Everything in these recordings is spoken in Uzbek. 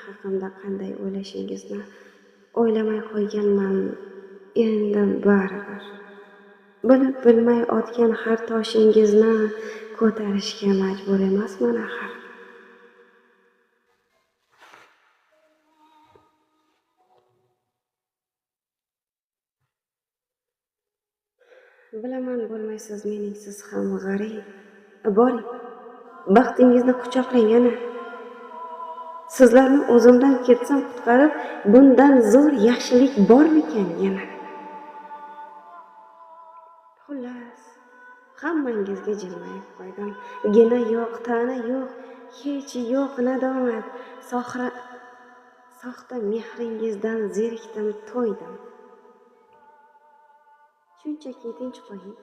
haqimda qanday o'ylashingizni o'ylamay qo'yganman, endi baribir. Bilib bilmay otgan har toshingizni ko'tarishga majbur emasman axir. Bilaman, bo'lmaysiz meningsiz ham g'arib. Boring, baxtingizni quchoqlang ana. Sizlarni o'zimdan ketsam qutqarib, bundan zo'r yaxshilik bormikan yana? Xullas, hammangizga jilmayib qo'ydim. Gina yo'q, ta'na yo'q, hech yo'q nadomat. Soxta mehringizdan zerikdim, to'ydim. Shunchaki tinch qo'ying.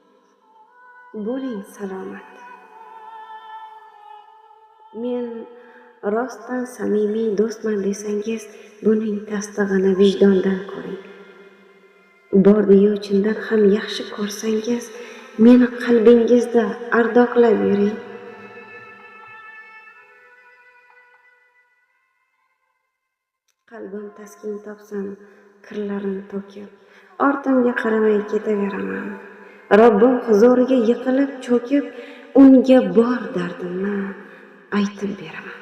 Bo'ling salomat. Men rostdan samimiy do'stman desangiz, buning tasdig'ini vijdondan ko'ring. Bordiyu chindan ham yaxshi ko'rsangiz, meni qalbingizda ardoqlab yuring. Qalbim taskin topsin, kirlarim to'kib, ortimga qaramay ketaveraman. Robbim huzuriga yiqilib, cho'kib, unga bor dardimni aytib beraman.